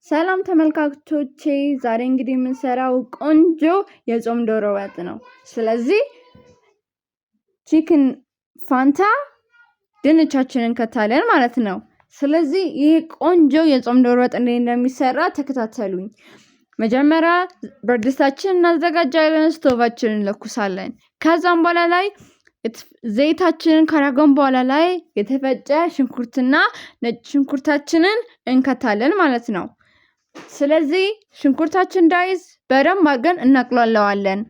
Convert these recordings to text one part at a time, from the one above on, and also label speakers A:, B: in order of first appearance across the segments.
A: ሰላም ተመልካቾቼ፣ ዛሬ እንግዲህ የምንሰራው ቆንጆ የጾም ዶሮ ወጥ ነው። ስለዚህ chicken ፋንታ ድንቻችንን እንከታለን ማለት ነው። ስለዚህ ይህ ቆንጆ የጾም ዶሮ ወጥ እንዴት እንደሚሰራ ተከታተሉኝ። መጀመሪያ ብረት ድስታችንን እናዘጋጃለን፣ ስቶቫችንን እንለኩሳለን። ከዛም በኋላ ላይ ዘይታችንን ካረገን በኋላ ላይ የተፈጨ ሽንኩርትና ነጭ ሽንኩርታችንን እንከታለን ማለት ነው። ስለዚህ ሽንኩርታችን እንዳይዝ በደንብ አድርገን እናቁላለዋለን።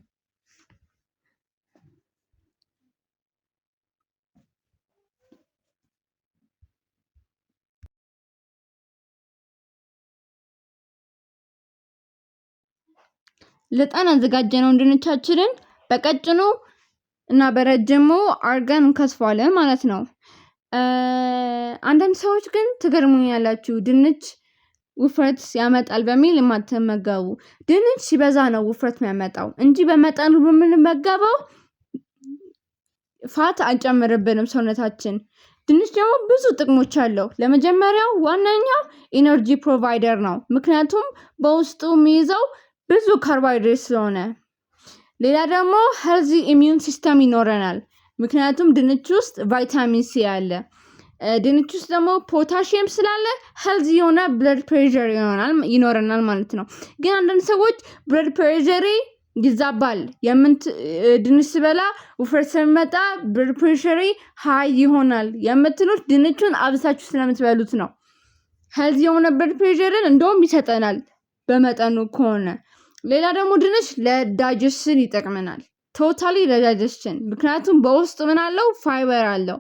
A: ልጠን ያዘጋጀነውን ድንቻችንን በቀጭኑ እና በረጅሙ አርገን እንከትፈዋለን ማለት ነው። አንዳንድ ሰዎች ግን ትገርሙኛላችሁ፣ ድንች ውፍረት ያመጣል በሚል የማትመገቡ። ድንች ሲበዛ ነው ውፍረት የሚያመጣው እንጂ በመጠኑ በምንመገበው fat አይጨምርብንም ሰውነታችን። ድንች ደግሞ ብዙ ጥቅሞች አለው። ለመጀመሪያው ዋነኛው energy provider ነው፣ ምክንያቱም በውስጡ የሚይዘው ብዙ ካርቦሃይድሬት ስለሆነ። ሌላ ደግሞ healthy immune system ይኖረናል፣ ምክንያቱም ድንች ውስጥ ቫይታሚን ሲ አለ። ድንች ውስጥ ደግሞ ፖታሽየም ስላለ healthy የሆነ blood pressure ይኖረናል ማለት ነው። ግን አንዳንድ ሰዎች blood pressure ኤ ይዛባል፣ ድንች ስበላ ውፍረት ስለሚመጣ blood pressure ኤ high ይሆናል የምትሉት ድንቹን አብዝታችሁ ስለምትበሉት ነው። Healthy የሆነ blood pressure ን እንደውም ይሰጠናል በመጠኑ ከሆነ። ሌላ ደግሞ ድንች ለ digestion ይጠቅመናል። Totally ለ digestion፣ ምክንያቱም በውስጡ ምን አለው? ፋይበር አለው።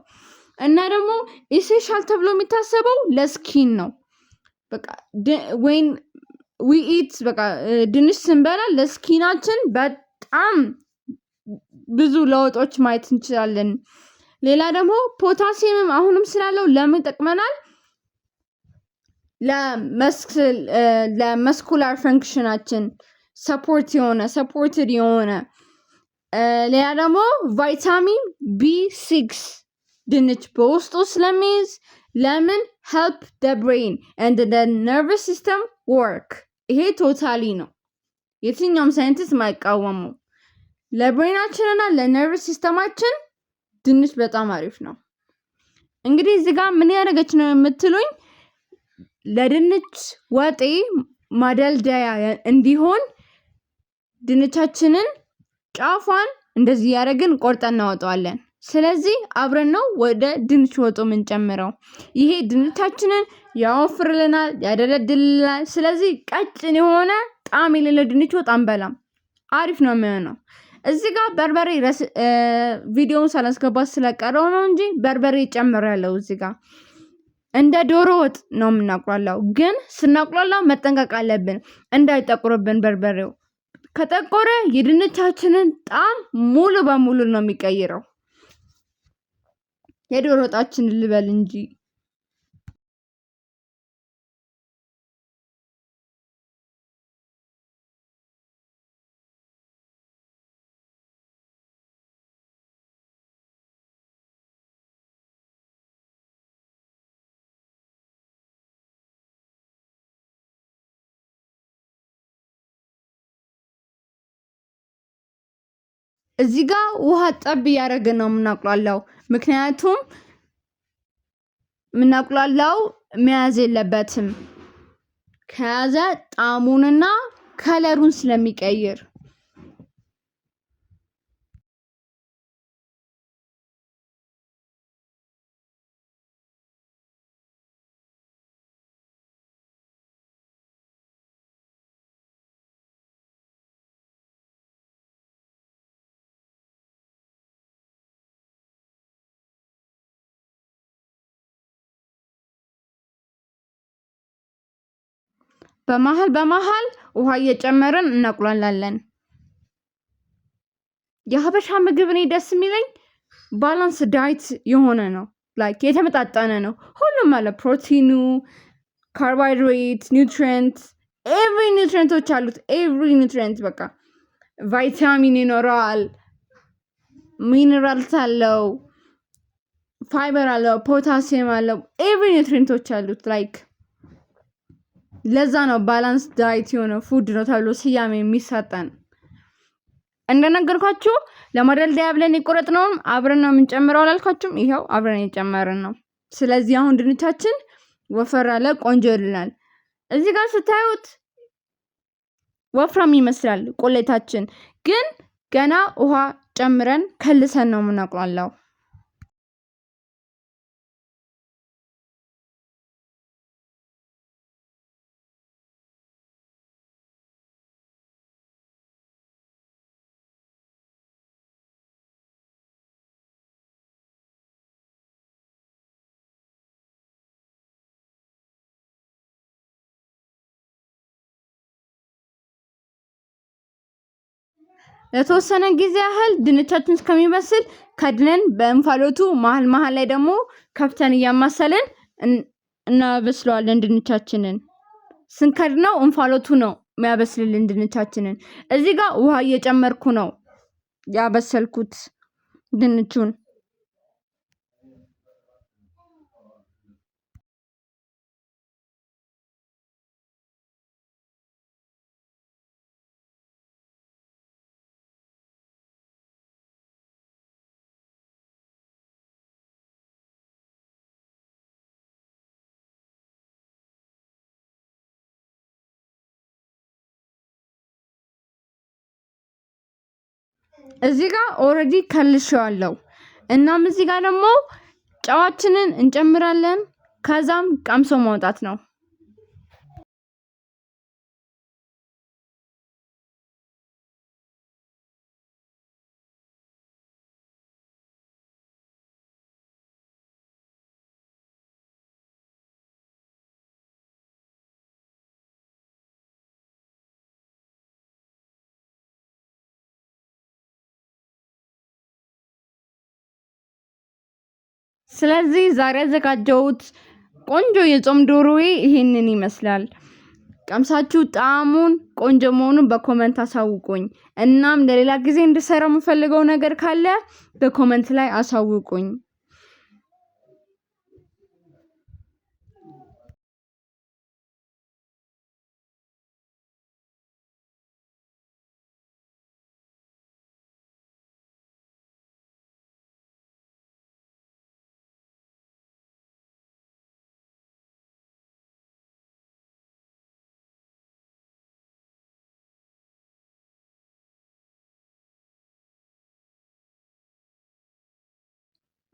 A: እና ደግሞ essential ተብሎ የሚታሰበው ለ skin ነው። በቃ when we eat፣ በቃ ድንች ስንበላ ለ skin ኣችን በጣም ብዙ ለውጦች ማየት እንችላለን። ሌላ ደግሞ ፖታሲየምም አሁንም ስላለው ለምን ይጠቅመናል? ለ muscular function ኣችን support የሆነ supported የሆነ። ሌላ ደግሞ ቫይታሚን B6 ድንች በውስጡ ስለሚይዝ ለምን help the brain and the nervous system work። ይሄ totally ነው፣ የትኛውም ሳይንቲስት ማይቃወመው። ለ brain ኣችንና ለ nervous system ኣችን ድንች በጣም አሪፍ ነው። እንግዲህ እዚህ ጋር ምን ያደረገች ነው የምትሉኝ፣ ለድንች ወጤ ማደልደያ እንዲሆን ድንቻችንን ጫፏን እንደዚህ ያደረግን ቆርጠን እናወጣዋለን። ስለዚህ አብረን ነው ወደ ድንች ወጡ የምንጨምረው። ይሄ ድንቻችንን ያወፍርልናል፣ ያደለድልናል። ስለዚህ ቀጭን የሆነ ጣዕም የሌለው ድንች ወጥ አንበላም። አሪፍ ነው የሚሆነው። እዚህ ጋር በርበሬ ቪዲዮውን ሳላስገባ ስለቀረው ነው እንጂ በርበሬ ጨምሬያለሁ። እዚህ ጋር እንደ ዶሮ ወጥ ነው የምናቁላላው። ግን ስናቁላላው መጠንቀቅ አለብን እንዳይጠቁርብን። በርበሬው ከጠቆረ የድንቻችንን ጣዕም ሙሉ በሙሉ ነው የሚቀይረው። የዶሮ ወጣችንን ልበል እንጂ። እዚህ ጋር ውሃ ጠብ እያደረግን ነው የምናቁላላው። ምክንያቱም የምናቁላላው መያዝ የለበትም። ከያዘ ጣዕሙንና color ኡን ስለሚቀይር። በመሀል በመሀል ውሃ እየጨመርን እናቁላላለን። የሀበሻ ምግብ እኔ ደስ የሚለኝ balance diet የሆነ ነው። Like የተመጣጠነ ነው። ሁሉም አለ፣ ፕሮቲኑ፣ ካርቦሃይድሬት፣ nutrient፣ every nutrient ኦች አሉት። Every nutrient፣ በቃ ቫይታሚን ይኖረዋል፣ minerals አለው፣ ፋይበር አለው፣ ፖታሲየም አለው፣ every nutrient ኦች አሉት። Like ለዛ ነው balanced diet የሆነ food ነው ተብሎ ስያሜ የሚሰጠን። እንደነገርኳችሁ ለማደልደያ ብለን የቆረጥነውም አብረን ነው የምንጨምረው አላልኳችሁም? ይኸው አብረን የጨመርን ነው። ስለዚህ አሁን ድንቻችን ወፈር ያለ ቆንጆ ይልናል። እዚህ ጋር ስታዩት ወፍራም ይመስላል ቆሌታችን፣ ግን ገና ውሃ ጨምረን ከልሰን ነው የምናቁላላው። ለተወሰነ ጊዜ ያህል ድንቻችን እስከሚበስል ከድነን በእንፋሎቱ መሀል መሀል ላይ ደግሞ ከፍተን እያማሰልን እናበስለዋለን። ድንቻችንን ስንከድነው እንፋሎቱ ነው የሚያበስልልን ድንቻችንን። እዚህ ጋር ውሃ እየጨመርኩ ነው ያበሰልኩት ድንቹን። እዚህ ጋር already ከልሼዋለሁ። እናም እዚህ ጋር ደግሞ ጨዋችንን እንጨምራለን። ከዛም ቀምሶ ማውጣት ነው። ስለዚህ ዛሬ ያዘጋጀሁት ቆንጆ የጾም ዶሮዬ ይሄንን ይመስላል። ቀምሳችሁ ጣዕሙን ቆንጆ መሆኑን በ comment አሳውቁኝ። እናም ለሌላ ጊዜ እንድሰራው የምፈልገው ነገር ካለ በ comment ላይ አሳውቁኝ።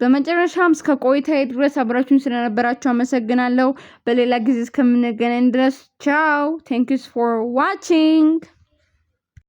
A: በመጨረሻም እስከ ቆይታዬ ድረስ አብራችሁን ስለነበራችሁ አመሰግናለሁ። በሌላ ጊዜ እስከምንገናኝ ድረስ ቻው። Thanks for watching።